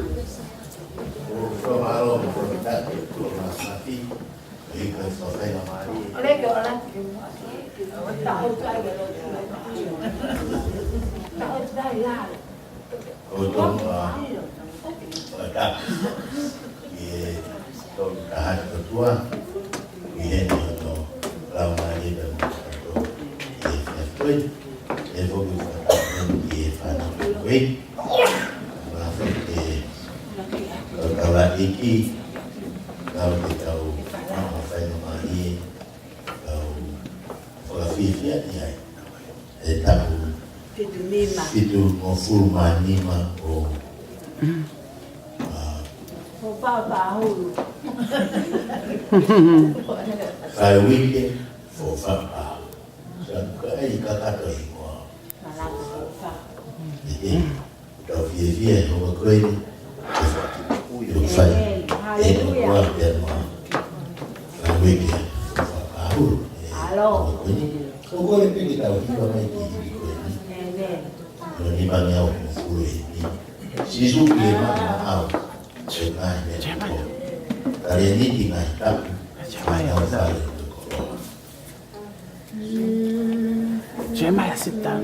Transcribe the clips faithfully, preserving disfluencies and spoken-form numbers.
ʻOku ou fakamālō mo e fakafetaʻi ki he ʻOtua Māfimafi, ʻi he kau faingamālie. ʻOku ou tonu ʻa, ʻa, ʻa, ʻi he tolu taha ʻOtua, ʻi heʻene ʻofa laumālie pea mo e kakato ʻi he efiafi ko eni, ʻe foki fakataha ki he fānau ko eni. Mālō e kau taulaʻeiki, kau ke tau maʻu ha faingamālie, kau fakafiefia ai. ʻE tapu fitu nima. Fitungofulu mā nima ʻo, ʻa, ʻo Faʻu Pahulu. Fai uike, ʻo Faʻu Pahulu. Sa ka ai kakato i mua. Malaka ʻo Faʻu. ʻE, ʻe. Tau fiefia he houa ko eni, ʻe fakakimuʻa ʻo fai. ʻĒmeni. ʻE, haleluia. Kua pea ma. Ka uike, fakahulu. ʻE, ʻAlo. Houa ko eni. ʻOku ou kole pē ke tau hiva mai ki he hiva ko eni. ʻĒmeni. Ko e nimangeau hongofulu ʻe nima. Sīsū ki he maʻamaʻa ʻo e ngaahi meʻa kotoa. Talēniti ngaahi tapu. Fānau fale ʻo e koloa. Jeremiah, sit down.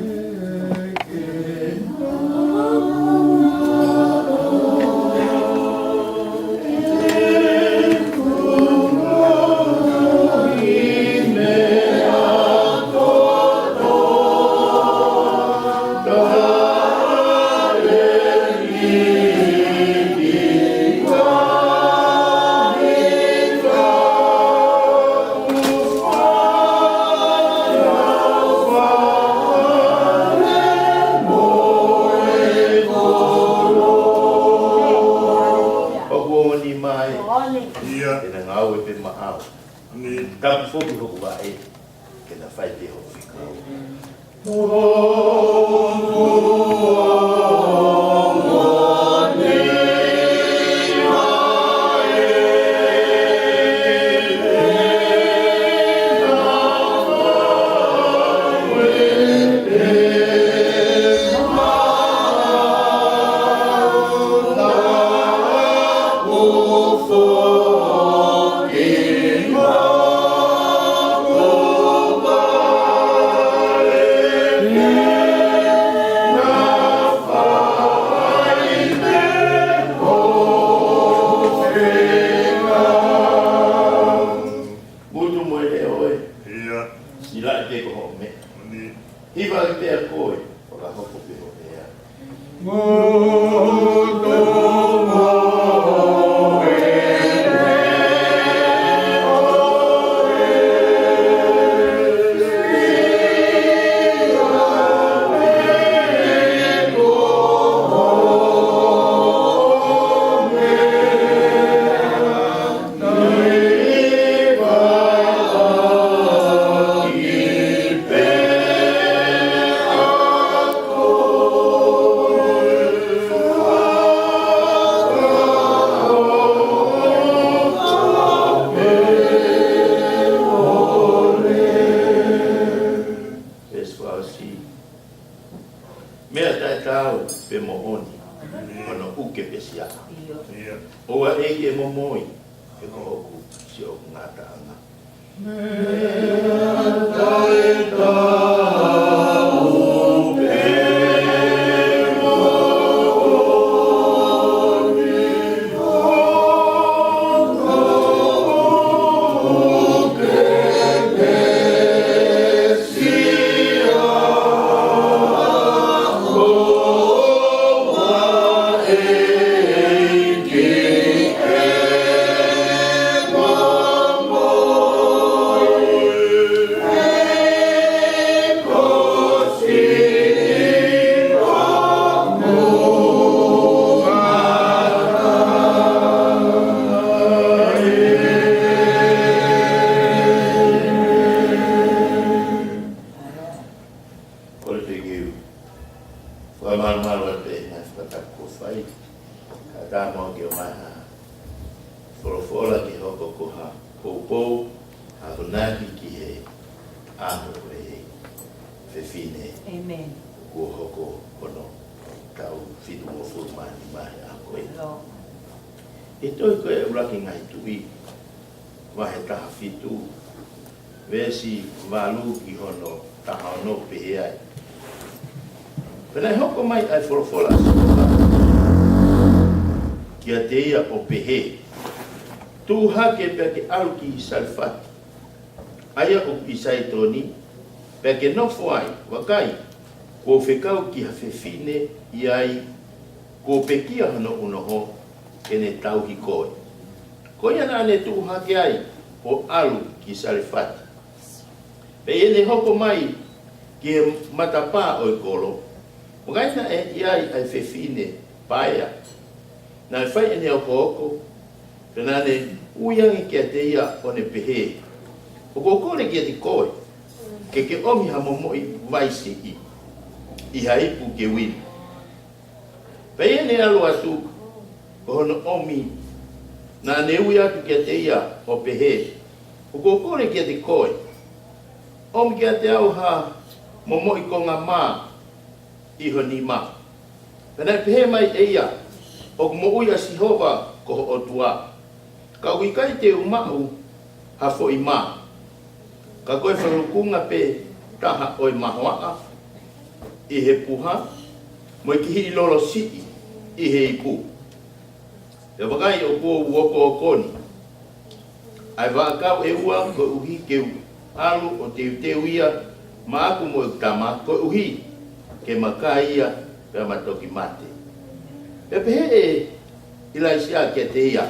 ʻOku moʻoni mai. Moʻoni. ʻIo. ʻE na ngāue pē maʻau. Ni. Tapu foki hoku vaʻe. Ke na fai pē hoku fekau. Mutu mo e leʻo ē. ʻIo. Silaʻi pē ko hoʻo meʻa. Ni. Hiva pē ʻa koe, fakahoko pē hoʻo ʻea. Verse fourteen. Meʻa taʻetaau pe moʻoni, hono ʻuke pē siaʻa. ʻIo. ʻOua ʻe ʻikai momoi, he ko hoku siʻoku ngataʻanga. Kole pē ke u fakamalumalu atu pē ʻi he ngaahi fakatapu kuo fai. Kae ʻatā muʻa ke ʻomai ha folofola ke hoko ko ha poupou, ha akonaki ki he ʻaho ʻo e fefine. ʻĒmeni. Kuo hoko hono taʻu fitungofulu mā nima he ʻaho ko ē. ʻI he tohi ko ē ʻUluaki Ngaahi Tuʻi, vahe taha fitu, veesi valu ki hono taha ono, pehē ai: Pea naʻe hoko mai ʻa e folofola ʻa Sihova kiate ia ʻo pehē, Tuʻu hake pea ke ʻalu ki Salefati, ʻa ia ʻoku ʻi Saitoni, pea ke nofo ai; vakai, kuo u fekau ki ha fefine ʻi ai, kuo pekia hono ʻunoho, ke ne tauhi koe. Ko ia naʻa ne tuʻu hake ai ʻo ʻalu ki Salefati. Pea ʻi heʻene hoko mai ki he matapā ʻo e kolo, vakai, naʻe ʻi ai ʻa e fefine paea, naʻe fai ʻene okooko, pea naʻa ne ui ange kiate ia ʻo ne pehē, ʻOku ou kole kiate koe ke ke ʻomi ha momoʻi vai siʻi ʻi ha ipu ke u inu. Pea ʻi heʻene ʻalu atu ko hono ʻomi, naʻa ne ui atu kiate ia ʻo pehē, ʻOku ou kole kiate koe, ʻomi kiate au ha momoʻi konga mā ʻi ho nima. Pea naʻe pehē mai ʻe ia, ʻOku moʻui ʻa Sihova ko ho ʻOtua, ka ʻoku ʻikai te u maʻu ha foʻi mā, ka ko e falukunga pē taha ʻo e mahoaʻa ʻi he puha, mo e kihiʻi lolo siʻi ʻi he ipu. Pea vakai, ʻoku ou okookoni ʻa e vaʻakau ʻe ua, koeʻuhi ke u ʻalu ʻo teuteu ia maʻaku mo ʻeku tama, koeʻuhi ke ma kai ia pea ma toki mate. Pea pehē ʻe ʻIlaisiā kiate ia,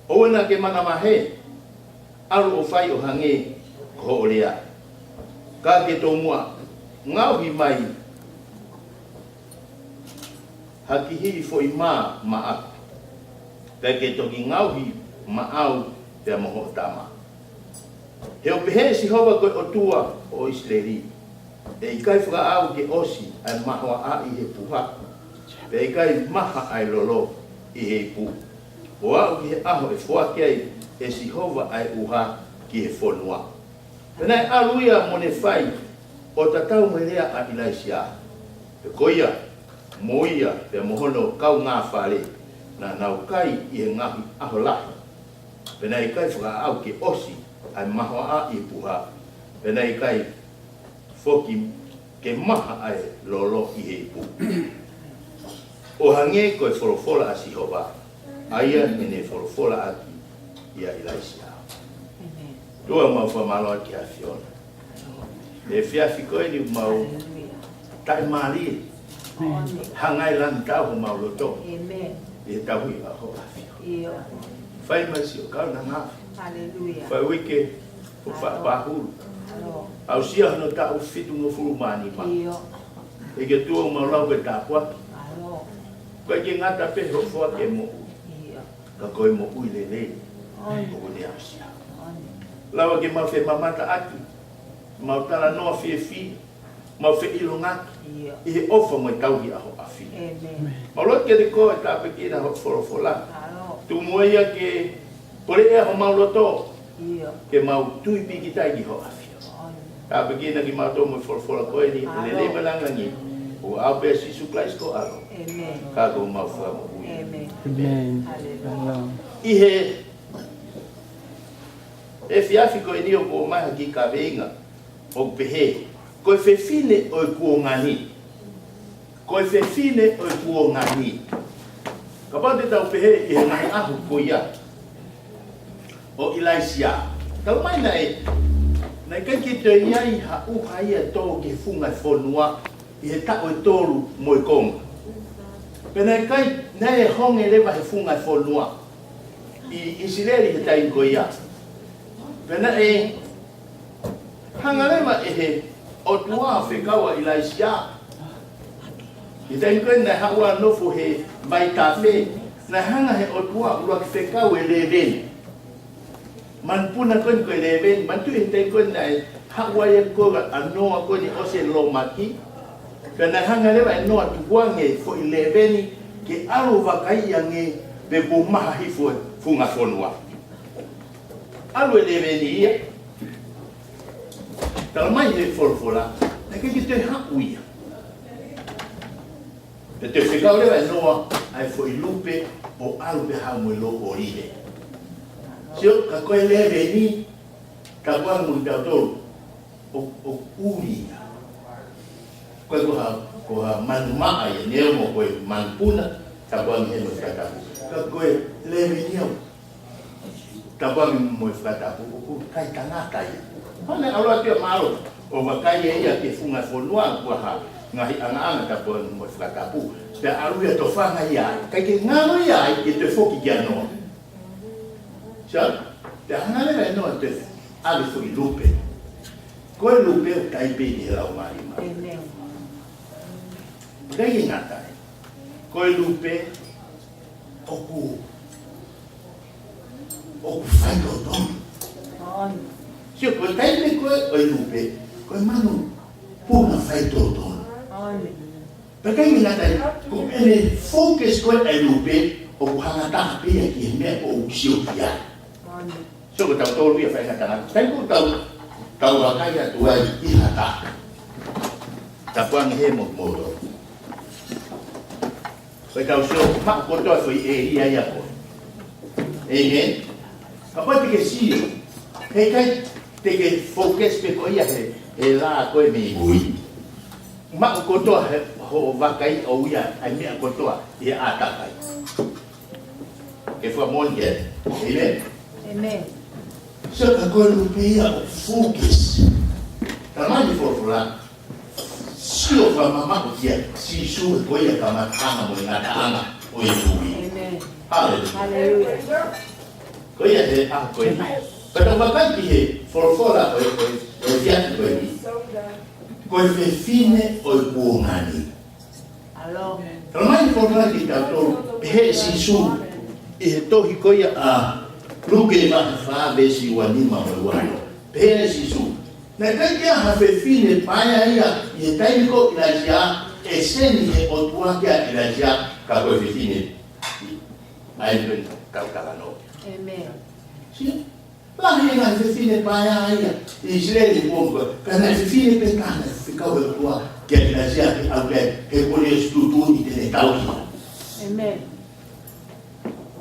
ʻOua naʻa ke manavahē, ʻalu ʻo fai ʻo hangē ko hoʻo lea, ka ke tomuʻa ngaohi mai ha kihiʻi foʻi mā maʻaku, pea ke toki ngaohi maʻau pea mo hoʻo tama. He ʻoku pehē ʻe Sihova ko e ʻOtua ʻo ʻIsileli, ʻE ʻikai fakaʻau ke ʻosi ʻa e mahoaʻa ʻi he puha, pea ʻikai maha ʻa e lolo ʻi he ipu, ʻo aʻu ki he ʻaho ʻe foaki ai ʻe Sihova ʻa e ʻuha ki he fonua. Pea naʻe ʻalu ia mo ne fai ʻo tatau mo e lea ʻa ʻIlaisiā. Pea ko ia, mo ia pea mo hono kaungā fale, naʻa nau kai ʻi he ngaahi ʻaho lahi. Pea naʻe ʻikai fakaʻau ke ʻosi ʻa e mahoaʻa ʻi he puha, pea naʻe ʻikai foki ke maha ʻa e lolo ʻi he ipu, ʻo hangē ko e folofola ʻa Sihova, ʻa ia naʻa ne folofola ʻaki ʻia ʻIlaisiā. ʻOtua, mau fakamālō atu ki he ʻAfiona he efiafi ko eni, mau taʻimālie. Hanga ʻe he langi ʻo tau homau loto ʻi he tauhi ʻa hoʻo ʻAfio. Fai mai siʻo kaunanga, fai uike, ʻo faʻa pāhulu, aʻusia hono taʻu fitungofulu mā nima. ʻEiki ʻOtua, mau lau ko e tāpuaki. ʻOku ʻikai ke ngata pē hoʻo foaki e moʻui, ka ko e moʻui lelei ʻoku ne aʻusia. Lava ke mau femamataʻaki, mau talanoa fiefia, mau feʻilongaki ʻi he ʻofa mo e tauhi ʻa hoʻo ʻAfio. Mau lotu kiate koe, tāpuekina hoʻo folofola. Tuku muʻa ia ke poleʻi ʻa homau loto, ke mau tui pīkitai ki hoʻo ʻAfio. Tāpuekina kimautolu mo e folofola ko eni, ʻe lelei mo langilangi. ʻOku ʻaʻau pē ʻia Sīsū Kalaisi ko ho ʻAlo, ka ko homau Fakamoʻui. ʻI he efiafi ko eni ʻoku ʻomai ha kiʻi kaveinga ʻoku pehē, Ko e Fefine ʻo e Kuonga Ni. Ko e Fefine ʻo e Kuonga Ni. Kapau te tau pehē ʻi he ngaahi ʻaho ko ia ʻo ʻIlaisiā, talamai naʻe, naʻe ʻikai ke toe ʻi ai ha ʻuha ia ʻe tō ki he funga fonua ʻi he taʻu ʻe tolu mo e konga. Pea naʻe ʻikai, naʻe honge leva he funga fonua ʻi ʻIsileli he taimi ko ia. Pea naʻe hanga leva ʻe he ʻOtua ʻo fekau ʻa ʻIlaisiā. ʻI he taimi ko ē naʻe haʻu ʻo nofo he vaitafe, naʻe hanga ʻe he ʻOtua ʻo ʻuluaki fekau e lēveni. Manupuna ko eni ko e lēveni, manatuʻi he taimi ko ē naʻe haʻu ai e kolo ʻa Noa ko eni ʻosi e lōmaki. Pea naʻe hanga leva ʻe Noa ʻo tukuange e foʻi lēveni ke ʻalu ʻo vakaiʻi ange pe kuo maha hifo e funga fonua. ʻAlu e lēveni ia. Talamai ʻe he folofola, naʻe ʻikai ke toe haʻu ia. Pea toe fekau leva ʻe Noa ʻa e foʻi lupe ʻo ʻalu pē haʻu mo e lōʻoli. Sio, ka ko e lēveni, tapu ange mo kitautolu, ʻo, ʻoku ʻuli ia. Ko e, ko ha, ko ha manu maʻa ia, neongo ko e manupuna, tapu ange he mo e fakatapu. Ka ko e lēveni au. Tapu ange mo e fakatapu, ʻoku ʻikai tangata ia. Hane ʻalu atu ia mālō, ʻo vakai ʻe ia ki he funga fonua, kuo hā, ngaahi ʻangaʻanga, tapu ange mo e fakatapu. Pea ʻalu ia tofanga ia, ʻikai ke ngalo ia ai ke toe foki kia Noa. Sio, pea hanga leva ʻe Noa toe ʻave foʻi lupe. Ko e lupe ʻoku taipe ia ki he Laumālie Māʻoniʻoni. ʻĒmeni. ʻIkai ke ngata ai. Ko e lupe ʻoku, ʻoku faitotonu. ʻĒmeni. Sio, ko e taipe ko ē ʻo e lupe, ko e manupuna faitotonu. ʻĒmeni. Pea ʻikai ke ngata ai, ko ʻene focus ko ē ʻa e lupe, ʻoku hanga taha pē ia ki he meʻa ʻoku sio ki ai. ʻĒmeni. Sio, ko tautolu ia faʻahinga tangata. Taimi ko ē ʻoku tau, tau vakai atu ai ki ha taha. Tapu ange he mo moto. Ko e tau sio, maʻu kotoa foʻi ʻēlia ia ko ē. ʻĒmeni. Kapau te ke sio, heʻikai te ke focus pē ko ia he, he lā ko ē mei mui. Maʻu kotoa he, hoʻo vakai ʻoku ʻi ai ʻa e meʻa kotoa ʻi he ʻātakai. Ke fua moʻoni ke. ʻĒmeni. ʻĒmeni. Sio, ka ko e lupe ia ʻoku focus. Talamai ʻe he folofola, sio fakamamaʻu kia Sīsū, ko ia kamataʻanga mo e ngataʻanga ʻo e tui. ʻĒmeni. Haleluia. Haleluia. Ko ia he ʻaho ko eni. Ka tau vakai ki he folofola ʻo e, ʻo e, ʻo e efiafi ko eni. Ko e fefine ʻo e kuonga ni. ʻAlo. Talamai ʻe he folofola kiate kitautolu, pehē ʻe Sīsū, ʻi he tohi ko ia ʻa Luke vahe fā veesi ua nima mo e ua ono. Pehē ʻe Sīsū, naʻe ʻikai ke ʻi ai ha fefine paea ia ʻi he taimi ko ē ʻo ʻIlaisiā, ʻe send ʻe he ʻOtua kia ʻIlaisiā, ka ko e fefine ʻa eni pē ʻoku tau talanoa. ʻĒmeni. Sio? Lahi e ngaahi fefine paea ia ʻi ʻIsileli he kuonga ko ē. Ka naʻe fefine pē taha naʻe fekau ʻe he ʻOtua kia ʻIlaisiā ke ʻalu ki ai, he kuo ne ʻosi tuʻutuʻuni te ne tauhi. ʻĒmeni.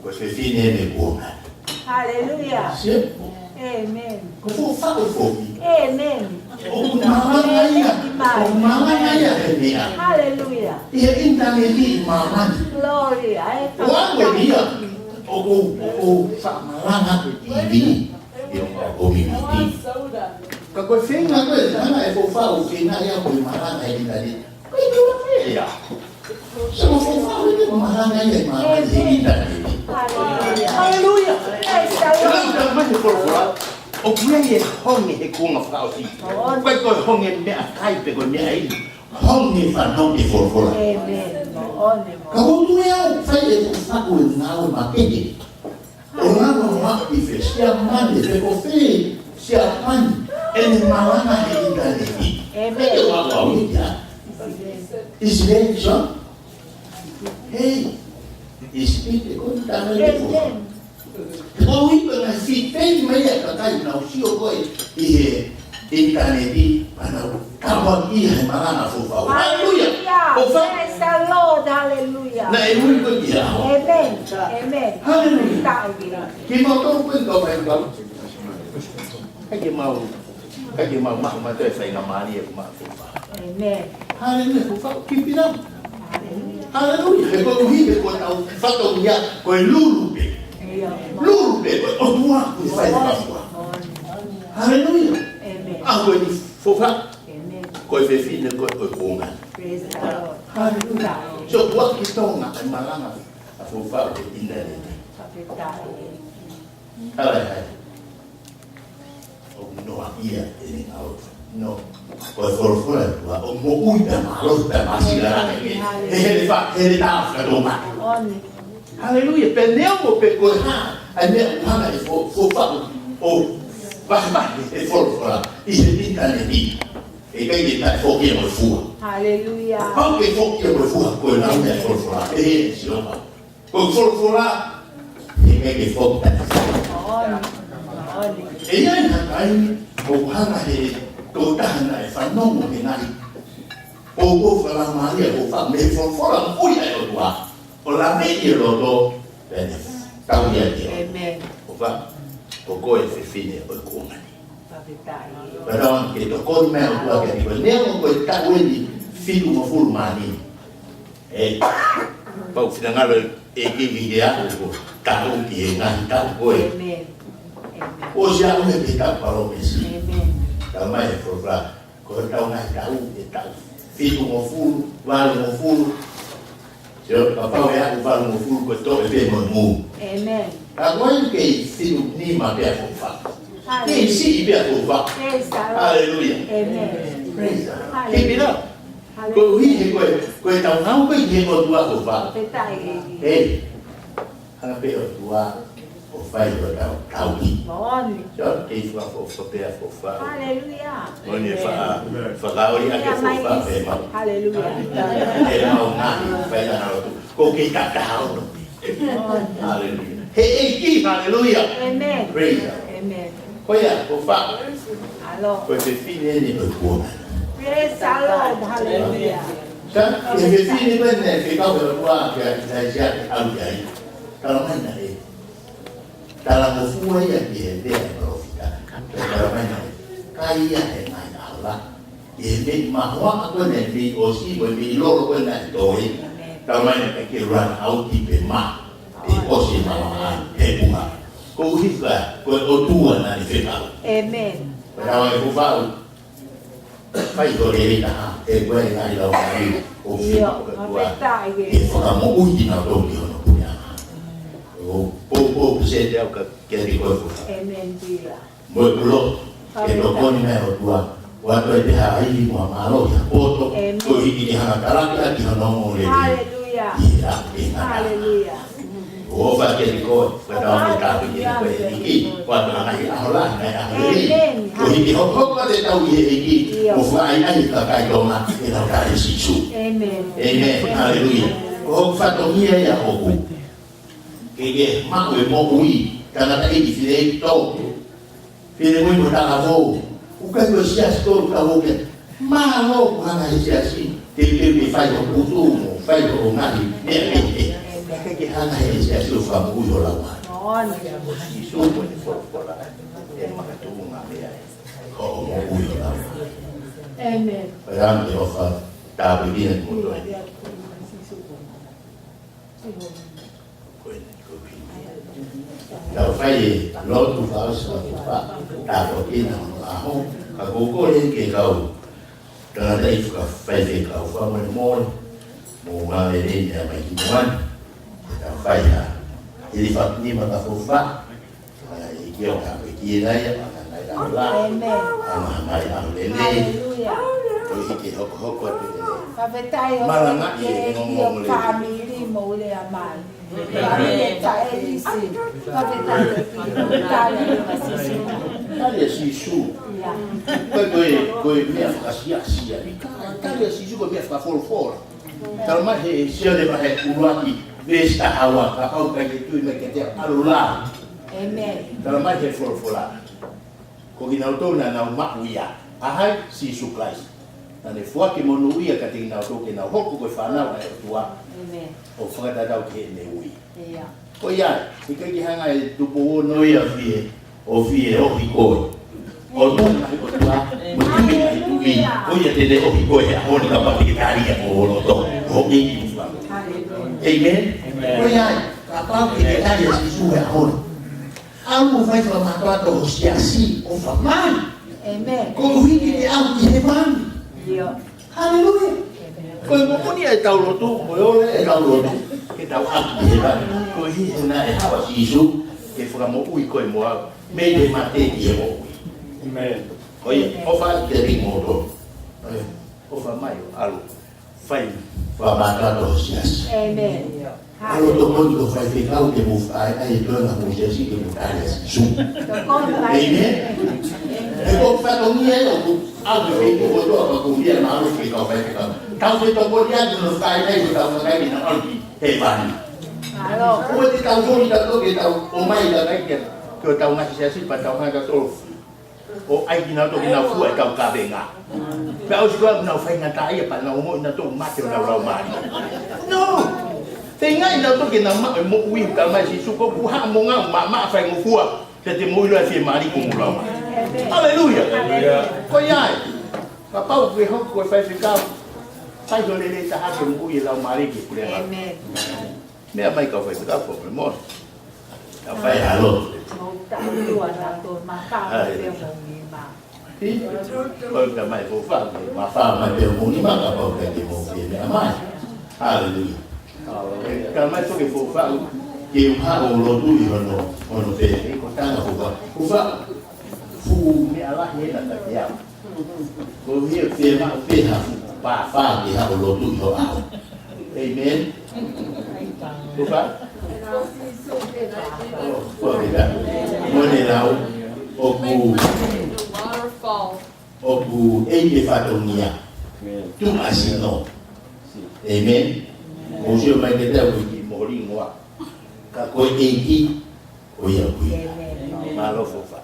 Ko e fefine ʻeni ʻo e kuonga. Haleluia. Sio? ʻĒmeni. Ko e fuʻu faʻu foki. ʻĒmeni. ʻOku malanga ia, ʻoku malanga ia he meʻa. Haleluia. ʻI he ʻinitaneti ʻi māmani. Glory, ʻa e ʻOku ʻalu ia, ʻoku, ʻoku faʻa malanga ʻi he ʻi he ʻoku mimiti. Ka ko e feinga ko ē, hanga ʻe he fuʻu faʻu ke ngaahi ʻaho ko e malanga he ʻinitaneti. Ko e tula pē ia. So, ko e fuʻu faʻu ʻeni ʻoku malanga ia ʻi māmani he ʻinitaneti. Haleluia. Haleluia. Praise the Lord. Lau talamai ʻe he folofola, ʻoku ʻi ai e honge he kuonga fakaʻosi. ʻIkai ko e honge meʻakai pe ko e meʻa ʻi. Honge fanongo ki he folofola. ʻĒmeni. Ka ʻoku ou tui au, fai e fuʻu faʻu e ngāue makehe. ʻO lava ʻo maʻu ʻi fē, Siamane, pe ko fē Siapani, ʻene malanga he ʻinitaneti. ʻĒmeni. Pea ke ʻoatu au ia. ʻIsileli, sio? Hei, ʻIsileli, ko e tama e folofola. ʻĒmeni. Ko e ʻuhi ko e ngaahi fitei mai ʻa e kakai naʻa nau sio ko ē ʻi he ʻinitaneti, pea nau tāpuakiʻi he malanga fakafoʻou. Haleluia. Haleluia. Ko e fā- Praise the Lord. Haleluia. Naʻe ui ko e ia. ʻĒmeni. ʻĒmeni. Haleluia. Taʻe ki. Kimautolu ko ē kau faifekau. ʻIkai ke mau, ʻikai ke mau maʻu mautolu e faingamālie ʻoku maʻu. ʻĒmeni. Haleluia, ko e fā-, keep it up. Haleluia. Haleluia. He ko e ʻuhi he ko ʻetau fatongia ko e lulu pē. ʻIo. Lulu pē, ko e ʻOtua ʻoku fai e fakafoʻou. Haleluia. ʻĒmeni. ʻA ko eni folofola. ʻĒmeni. Ko e fefine ko ē ʻo e kuonga. Praise the Lord. Haleluia. So, ʻoku ʻi Tonga e malanga ʻa e folofola ʻi he ʻinitaneti. Fakafetaʻi. Ala e hai. ʻOku noaʻia ʻene ngāue. No. Ko e folofola ʻa e ʻOtua, ʻoku moʻui pea mālohi pea māsila ange. He hele fa-, hele tā fakatomai. Haleluia. Pea neongo pe ko e hā, ʻa e meʻa ʻoku hanga ʻe he fo-, fo-, faʻu ʻo vahevahe e folofola ʻi he ʻinitaneti. ʻE ʻikai ke taʻe foki ia mo e fua. Haleluia. Pau ke foki ia mo e fua, ko e lau meʻa folofola. ʻE, sio pau. Ko e folofola, ʻe ʻikai ke foki taʻe. Moʻoni, moʻoni. ʻE ʻi ai ha taimi, ʻoku hanga ʻe he tokotaha naʻe fanongo he ngaahi Ko e fakalāngilangi ko e fai mei he folofola moʻui ʻa e ʻOtua. ʻO laveʻi e loto, pea ne tauhi ʻaki ʻa e ʻOtua. ʻĒmeni. ʻOfa, ko koe e fefine ʻo e kuonga ni. Fakafetaʻi. Pea tau ke tokoni mai ʻOtua ke tiko. Neongo ko e taʻu eni fitungofulu mā nima. ʻE, pau finangalo e ʻEiki ke aʻu ko e taʻu ki he ngaahi taʻu ko ē. ʻĒmeni. ʻĒmeni. ʻOsi aʻu he taʻu palōmesi. ʻĒmeni. Talamai ʻe he folofola. Ko e taʻu ngaahi taʻu, ʻe taʻu fitungofulu, valungofulu. Sio, kapau ʻe aʻu valungofulu ko e toʻo pē mo e mou. ʻĒmeni. Ka ko e kei fitu nima pē ʻa e folofola. Haleluia. Kei siʻi pē ʻa e folofola. Praise the Lord. Haleluia. ʻĒmeni. Praise the Lord. Haleluia. Keep it up. Haleluia. Koeʻuhi he ko e, ko e taʻu ngāue ko ē ki he ʻOtua ʻa e folofola. Fakafetaʻi. Hei. Hanga pē ʻOtua ʻo fai ʻo tau tauhi. Moʻoni. Sio, kei fakafoʻofoʻo pē ʻa e folofola. Haleluia. Moʻoni e fa-, fakaoli ʻa e folofola pē mau. Haleluia. ʻE mau ngaahi, fai ʻa e ngaahi lotu. Ko e kei taha ono. Moʻoni. Haleluia. He ʻEiki, haleluia. ʻĒmeni. Praise the Lord. ʻĒmeni. Ko ia, ko e fā. ʻAlo. Ko e fefine ni ko e kuonga. Praise the Lord. Haleluia. Sio, ko e fefine ko ē naʻe fekau ʻe he ʻOtua kia ʻIsaia ke ʻalu ki ai. Talamai naʻe talangofua ia ki he lea ʻa e palōfita. Talamai naʻe kai ia he ngaahi ʻaho lahi. ʻI he meʻi mahoaʻa ko ē naʻe meʻi ʻosi, ko e meʻi lolo ko ē naʻe toe. Talamai naʻe ʻikai ke run out pe mā. ʻE ʻosi e mahoaʻa he punga. Koeʻuhi ko e ʻOtua naʻa ne fekau. ʻĒmeni. Pea naʻe fai e folofola. Fai ho lelei taha, ʻe koe e ngaahi laumālie ʻoku fika ʻOtua. Fakafetaʻi. ʻE fakamoʻui kinautolu ki hono puleʻanga. ʻO poupou pē ʻe au ka ke ʻi ai ko e folofola. ʻĒmeni, Pila. Mo e kulo, ke tokoni mai ʻOtua. ʻOatu e pehē ʻa e ivi mo e mālohi ʻa e poto, ʻĒmeni. Koeʻuhi ke hanga ʻo talaki ʻaki hono ongoongolelei. Haleluia. ʻI he ʻaho ke ngata. Haleluia. ʻOfa ke ʻi ai koe, ko e tau ke tāpui ke koe ʻEiki, ko e tau ngaahi ʻaho lahi, ngaahi ʻaho lelei. ʻĒmeni. Koeʻuhi ke hokohoko atu e tau ʻi he ʻEiki, ʻio. Mo fai ai e kakai Tonga, ke nau tali Sīsū. ʻĒmeni. ʻĒmeni. Haleluia. Ko hoku fatongia ia ʻoku. Ke ke maʻu e moʻui, tangataʻeiki, fineʻeiki, tō. Finemui mo talavou. ʻOku ʻikai ko e siasi tō ka ʻoku ke. Mālō, ko e hanga ʻe he siasi. Ke, ke, ke fai ho putu mo, fai ho ngaahi. Meʻa ke, ke. Ke, ke hanga ʻe he siasi ʻo fakamoʻui ho laumālie. Sīsū ko e folofola. ʻE makatuʻunga meʻa. Ko e moʻui ho laumālie. ʻĒmeni. Pea ʻoku ou ʻofa. Tāpuekina kimoutolu. Ko eni, ko eni. Tau fai e lotu fakaʻosi ʻa e folofola. Tāpuekina hono ʻaho. Ka ʻoku ou kole ke kau tangataʻeiki fakafaifekau fakamolemole. Mo mālō e lelei ʻa e meʻa mai ki muʻa ni. Tau fai ha. Hili fakaʻosi mai ʻa e folofola. ʻA e ʻEiki ʻo tāpuekina ia, ʻa e ngaahi ʻaho lahi. ʻĒmeni. ʻA e ngaahi ʻaho lelei. Haleluia. Koeʻuhi ke hokohoko atu e lelei. Fakafetaʻi ʻEiki ʻo e ongoongolelei. Fāmili mo e lea mai. Fāmili ʻa ʻElisi. Fakafetaʻi ʻEiki ʻo e tali ʻa Sīsū. Tali ʻa Sīsū. ʻIo. Ko e, ko e, ko e meʻa fakasiasi ia. Tali ʻa Sīsū ko e meʻa fakafolofola. Talamai he Sione vahe ʻuluaki, veesi taha ua, kapau ʻoku ʻikai ke tui mai kiate au, ʻalu lā. ʻĒmeni. Talamai he folofola. Ko kinautolu naʻa nau maʻu ia. ʻA hai? Sīsū Kalaisi. Naʻa ne foaki e monūʻia kiate kinautolu ke nau hoko ko e fānau ʻa e ʻOtua. ʻĒmeni. ʻO fakatatau ki heʻene ui. ʻIo. Ko ia, ʻikai ke hanga ʻe tupu ono ia fie, ʻo fie ʻohi koe. ʻO tui mai ʻOtua, mo tui mai tuʻi, ko ia te ne ʻohi koe he ʻaho ni kapau te ke tali ʻa e koloto, ʻo ʻEiki mo Fakamoʻui. ʻĒmeni. ʻĒmeni. Ko ia, kapau te ke tali ʻa Sīsū he ʻaho ni. ʻAlu ʻo fai fakamātoato ho siasi, ʻo fai mai. ʻĒmeni. Koeʻuhi ke te aʻu ki hēvani. ʻIo. Haleluia. Ko e moʻoni ʻetau lotu, ko e ola ʻetau lotu. Ke tau aʻu ki hēvani. Koeʻuhi he naʻe haʻu ʻa Sīsū, ke fakamoʻui koe mo au. Mei he mate ki he moʻui. ʻĒmeni. Ko ia, ʻofa atu kiate kimoutolu. ʻOfa mai ʻo ʻalu. Fai, fakamātoato ho siasi. ʻĒmeni. ʻAlu ʻo tokoni ki ho faifekau ke mou fai ai e toenga ho siasi ke mou tali ʻa Sīsū. Tokoni mai. ʻĒmeni. He ko e fatongia ia ʻoku ʻalu ki he ʻOtua ʻoku ʻikai ke ʻalu ki he kau faifekau. Tau fetokoniʻaki hono fai ai hotau kakai ke nau aʻu ki hēvani. ʻAlo. ʻOua te tau soli tautolu ke tau ʻomai e kakai ki hotau ngaahi siasi pea tau hanga ʻo tolo. ʻo ʻai kinautolu ke nau fua ʻetau kavenga. Pea ʻosi ko ia ʻoku nau faingataʻaʻia pea nau ongoʻi nautolu ʻoku mate honau laumālie. No! Feingaʻi nautolu ke nau maʻu e moʻui, talamai ʻe Sīsū, ko ʻeku haʻamonga ʻoku maʻamaʻa faingofua, pea te mou ʻilo ʻa e fiemālie ki homou laumālie. Haleluia! Ko ia ai. Kapau ʻoku ke hoko ko e faifekau, fai ho lelei taha ke moʻui e laumālie ki he puleʻanga. Meʻa mai kau faifekau, fakamolemole. Kau fai ha lotu. Mou taʻutua nautolu, mafao pē hoʻomou nima. Ko e ka mai fou fa, mafao mai pē hoʻomou nima kapau ʻoku ʻikai te mou fie meʻa mai. Haleluia. Ka mai foki fou fa, ke u haʻu ʻo lotu ʻi hono, hono pē, ko tanga fou fa. Fou fa, fuʻu meʻa lahi ena ka te au. Ko ia ke maʻu pē ha fuʻu pāfā ke haʻu ʻo lotu ʻi ho ʻao. Amen. Kuka? Ko kita. Mo ne lau ʻoku, ʻoku ʻi he fatongia. Tuʻasino. Amen. Mou sio mai ke tau ki molingoa. Ka ko e ʻEiki, ko ia ʻoku ʻi ai. Mālō fou fa.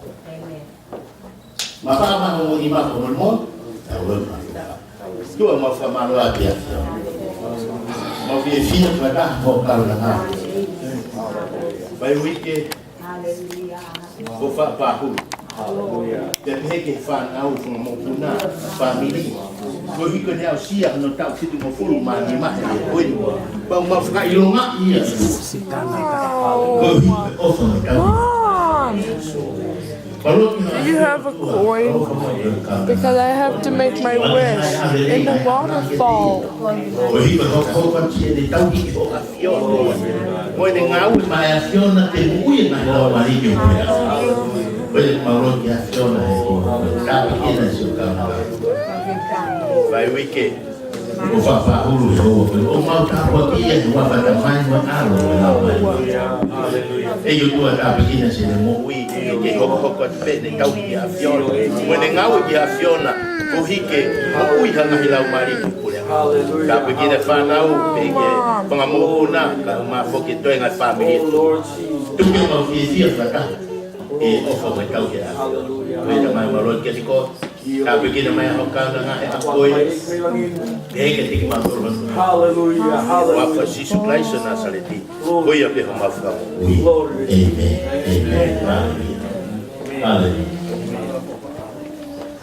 Mafao mai hoʻomou nima, fakamolemole. Tau lau mai. Tuʻa, mau fakamālō atu kiate koe. Mau fiefia fakataha mo e kaunanga. Fai uike. Fou fa Pahulu. Pea pehē ki he fānau, fanga mokopuna, fāmili. Koeʻuhi ko ʻene aʻusia hono taʻu fitungofulu mā nima he ʻaho ni. Pea mau fakaʻilongaʻi ia. Koeʻuhi ko e ʻofa mo e kau. Mom! Do you have a coin? Because I have to make my wish in the waterfall. Ko e hiko hoko hoko atu ʻene tauhi ʻo ʻAfiona. Ko ʻene ngāue maʻa e ʻAfiona ke moʻui e ngaahi laumālie ʻo e ʻAfiona. Ko e maʻu lotu ki he ʻAfiona he ko e tāpuekina siʻo kaunanga. Fai uike. Ko Fafahulu he ʻoku mau tāpuakiʻi ʻi he huafa ʻo e Tamai mo e ʻAlo mo e Laumālie. ʻEiki ʻOtua, tāpuekina siʻene moʻui, ke hokohoko atu pē ʻene tauhi ki he ʻAfiona. Mo ʻene ngāue ki he ʻAfiona, koeʻuhi ke moʻui ha ngaahi laumālie ki he puleʻanga. Tāpuekina e fānau, pehē ki he fanga mokopuna, kae ʻumaʻā foki e toenga e fāmili. Tuku ke mau fiefia fakataha ʻi he ʻofa mo e kau ki he ʻAfiona. Ko e Tamai, mau lotu kiate koe. Tāpuekina mai ho kaunanga he ʻaho ko eni. Ke ke tiki mālōlō. Hallelujah, hallelujah. Huafa ʻo Sīsū Kalaisi ʻo Nāsaleti. Ko ia pē homau Fakamoʻui. Amen. Amen. Hallelujah. Hallelujah.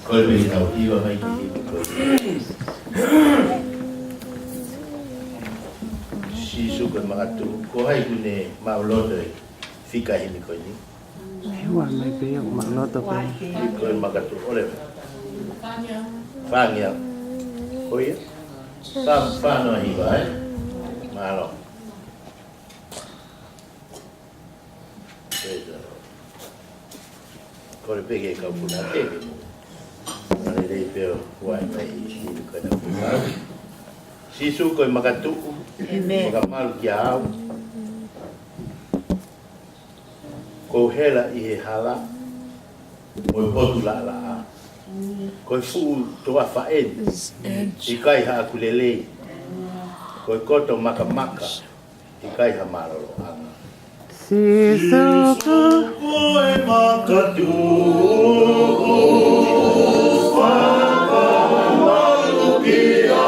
Ko e pē tau hiva mai ki he ko e. Sīsū ko e makatuʻu. Ko hai ʻoku ne maʻuloto e fika himi ko eni? He ua mai pē ia, ʻoku maʻuloto pē. Ko e makatuʻu ʻo e fāngeau. Ko ia? Fā, fā noa hiva, ē? Mālō. Praise the Lord. Kole pē ki he kau punake ke mou. Mālō lelei pē ʻo ʻai mai ʻi he ko ena fika. Sīsū ko e makatuʻu. Amen. Fakamalu kiate au. Kuo u hela ʻi he hala, mo e potu laʻalaʻā. Ko e fuʻu toafa eni, ʻikai haʻaku lelei. Ko e koto makamaka, ʻikai ha mālōlōʻanga. Sīsū ko e makatuʻu, fakamalu kiate au.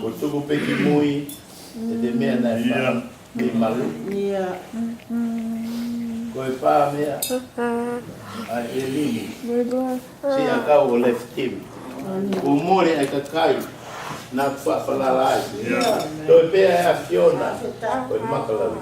Ko e tuku pē ki mui, ʻete meʻa naʻe fai, ʻe malu. Ko e pā meʻa, ʻa e limi. Siʻi ʻakau ʻo left him. Kuo mole ʻa e kakai naʻa ku faʻa falala ai. Toe pē ʻa e ʻAfiona, ko e maka laui.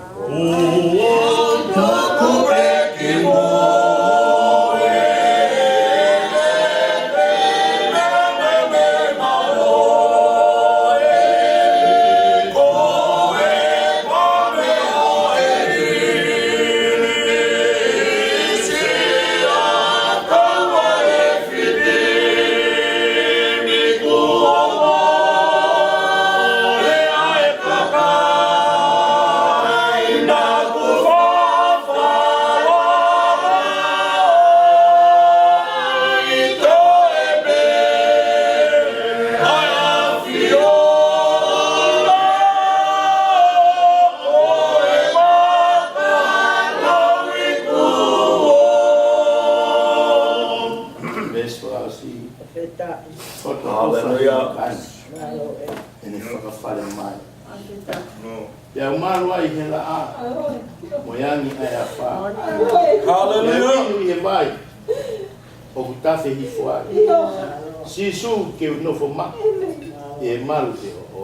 Haleluia. ʻEne fakafale mai. Pea u malu ai he laʻā mo e angi ʻa e afā. Haleluia. Pea u inu ʻi he vai ʻoku tafe hifo ai. Sīsū, ke u nofo maʻu ʻi he malu te hoʻo.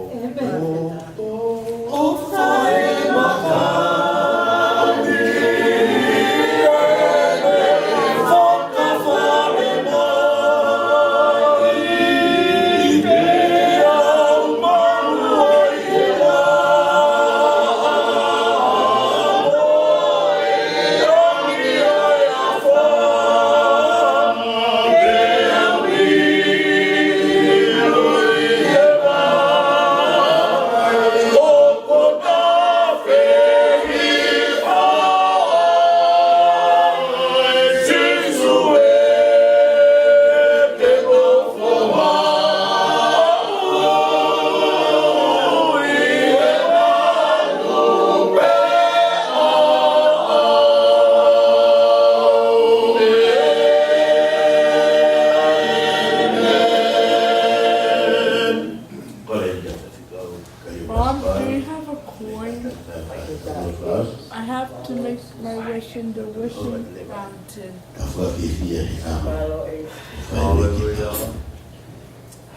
Bob, do you have a coin? I have to make my wish in the wishing fountain. Haleluia.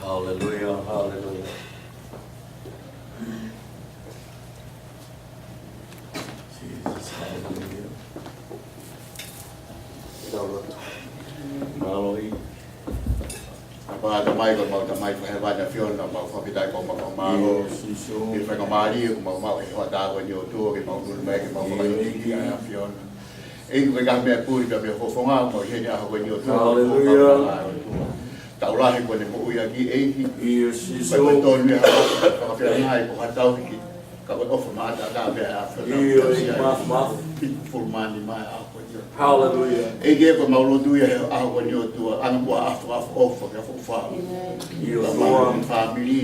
Haleluia. Haleluia. Jesus, haleluia. Mālō ʻEiki. ʻApā Tamai, ko homau Tamai fakahēvani ʻAfiona, mau fakafetaʻi ko homau fakamālō. Sīsū. ʻI he faingamālie kuo mau maʻu he hoʻatā ko eni ʻOtua, ke mau nofo mai, ke mau fakahīkihiki ai ʻAfiona. ʻEiki, ko e ngaahi meʻa puli pea mo e fofonga, mau ʻi heni he ʻaho ko eni ʻOtua. Haleluia. Taʻu lahi kuo ne moʻui ʻaki ʻEiki. ʻIo, Sīsū. Ko e tonu ia ha fakafeangai ko ha tauhi ki Ka ko e ʻofa maʻataʻatā pē ʻa e ʻAfiona. ʻIo, ʻEiki, māfimafi. Piki fulumani mai ʻa e ʻOtua. Haleluia. ʻEiki, ko ʻemau lotu ia he ʻaho ko eni ʻOtua, ʻoua naʻa ʻofa, ʻofa, ʻofa, ke ʻofa, ʻofa. ʻIo, ʻOtua. Fāmili.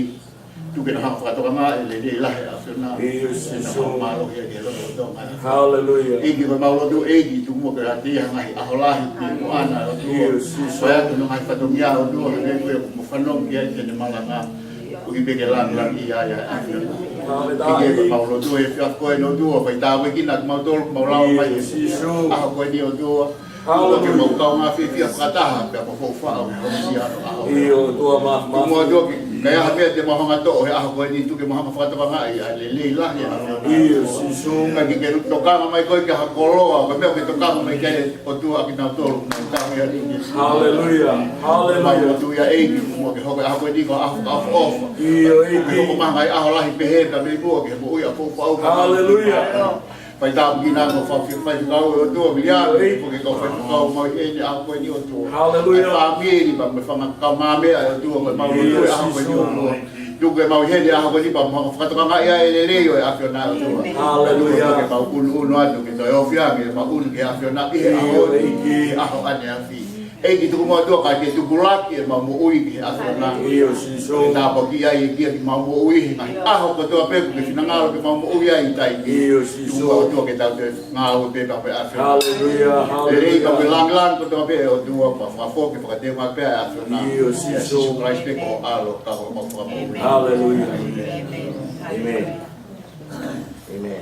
Tuku ke nau hanga ʻo fakatokangaʻi e lelei lahi ʻa e ʻAfiona. ʻIo, Sīsū. Mālō ia ke loto ʻOtua mai. Haleluia. ʻEiki, ko ʻemau lotu ʻEiki, tuku muʻa ke ʻoatu ia ha ngaahi ʻaho lahi, ki muʻa na ʻOtua. ʻIo, Sīsū. Fai atu hono ngaahi fatongia ʻOtua, he ko e kuo fanongo ki ai ʻene malanga. Koeʻuhi pē ke langilangiʻia ai ʻa e ʻAfiona. ʻEiki, ko ʻemau lotu he efiafi ko eni ʻOtua, fai tāpuekina kimautolu, mau lava mai he ʻaho ko eni ʻOtua. Ke mau kaungā fiefia fakataha, pea mo fou faʻo he hono siʻi ʻaho. ʻIo, ʻOtua, māfimafi. Tuku muʻa ʻOtua ke, ka ʻi ai ha meʻa te mau hanga ʻo toʻo he ʻaho ko eni, tuku ke mau hanga ʻo fakatokangaʻi ʻa e lelei lahi ʻa e ʻAfiona. ʻIo, Sīsū. Ka ke ke tokanga mai koe ki ha koloa, ko e meʻa ke tokanga mai ki ai ʻOtua kinautolu, mau tau ia ni. Haleluia. Haleluia. Mau lotu ia ʻEiki, mo ke hoko e ʻaho ko eni ko ha ʻaho fakaʻofoʻofa. ʻIo, ʻEiki. Ke hoko mai ha ngaahi ʻaho lahi pehē, pea mei muʻa ke moʻui ʻa e fou faʻo. Haleluia. Fai tāpuekina mo e faifekau ʻo e ʻOtua, Viliami, ʻEiki. Ko e kau faifekau mau ʻi heni he ʻaho ko eni ʻOtua. Haleluia. Fāmili, pea mo e fanga kau māmani ʻa e ʻOtua, ko ʻemau lotu he ʻaho ko eni ʻOtua. Tuku ke mau ʻi heni he ʻaho ko eni pea mau fakatokangaʻi ʻa e lelei ʻo e ʻAfiona ʻOtua. Haleluia. Tuku ke mau ʻunuʻunu atu ke toe ofi ange ʻemau ʻunu ki he ʻAfiona ʻi he ʻaho, ʻEiki. ʻI he ʻaho ʻaneafi. ʻEiki, tuku muʻa ʻOtua kae ke tupulaki ʻemau moʻui ki he ʻAfiona. ʻIo, Sīsū. Ke tāpuakiʻi ai ʻEiki ʻemau moʻui he ngaahi ʻaho kotoa pē kuo ke finangalo ke mau moʻui ai ʻi taimi. ʻIo, Sīsū. Tuku muʻa ʻOtua ke tau toe ngāue pē pea mo e ʻAfiona. Haleluia, haleluia. Lelei pea mo e lāngilangi kotoa pē ʻOtua, pea fakafoki fakateunga pē ʻa e ʻAfiona. ʻIo, Sīsū. Sīsū Kalaisi pē ko ho ʻAlo, ka ko homau Fakamoʻui. Haleluia. ʻĒmeni. ʻĒmeni.